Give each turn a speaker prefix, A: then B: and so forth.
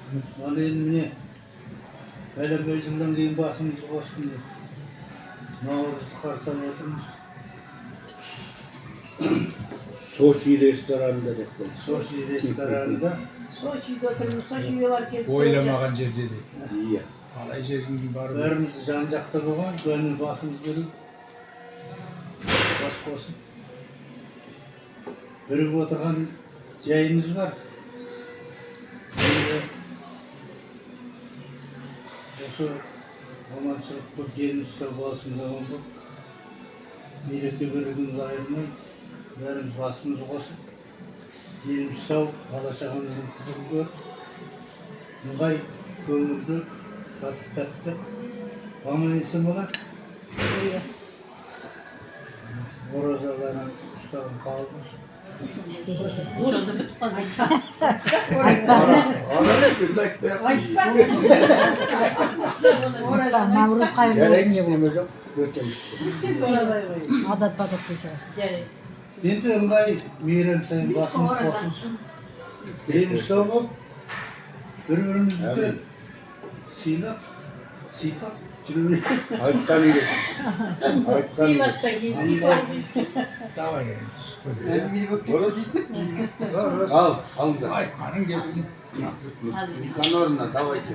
A: Ал енді, міне, бәленбай жылдан кейін басымызды қосып, міне, наурызды қарсы алып отырмыз.
B: Сочи ресторанында деп қой.
A: Сочи ресторанында.
C: Сочиде отырмыз, Сочиге барып келдік.
D: Ойламаған жерде де.
B: Иә.
D: Талай жердің барып.
A: Бәріміз жан жақта болған, бәріміз басымыз бірігіп, бас қосып, бірігіп отырған жайымыз бар. Енді осы аманшылық болып, деніміз сау, басымыз аман болып, мереке бірлігіміз айырмай, бәріміз басымызды қосып, деніміз сау, бала шағамыздың қызығын көріп, ыңғай, көңілді, татты, тәтті, аман есен болайық.
C: Иә.
A: Оразаларын ұстаған қабыл болсын.
C: Ораза бітіп қалды.
B: Ара түрде айтпай ақ
C: Ораза.
E: Наурыз қайырлы
B: Жарайды,
E: болсын деп.
B: ештеме жоқ, өтеміз.
E: Адат бадат дей саласың.
C: Жарайды.
A: Енді ыңғай мейрам сайын басымыз қосылсын, деніміз сау болып, бір бірімізді
B: Әмин.
A: сыйлап, сыйпап жүре берейік.
B: Айтқан келсін. Айтқан.
C: Сыйлаттан кейін сыйлат.
D: Давай.
B: Дұрыс.
D: Дұрыс.
B: Ал, алыңдар.
D: Айтқаның келсін. Жақсы.
B: Никаноровна, давайте.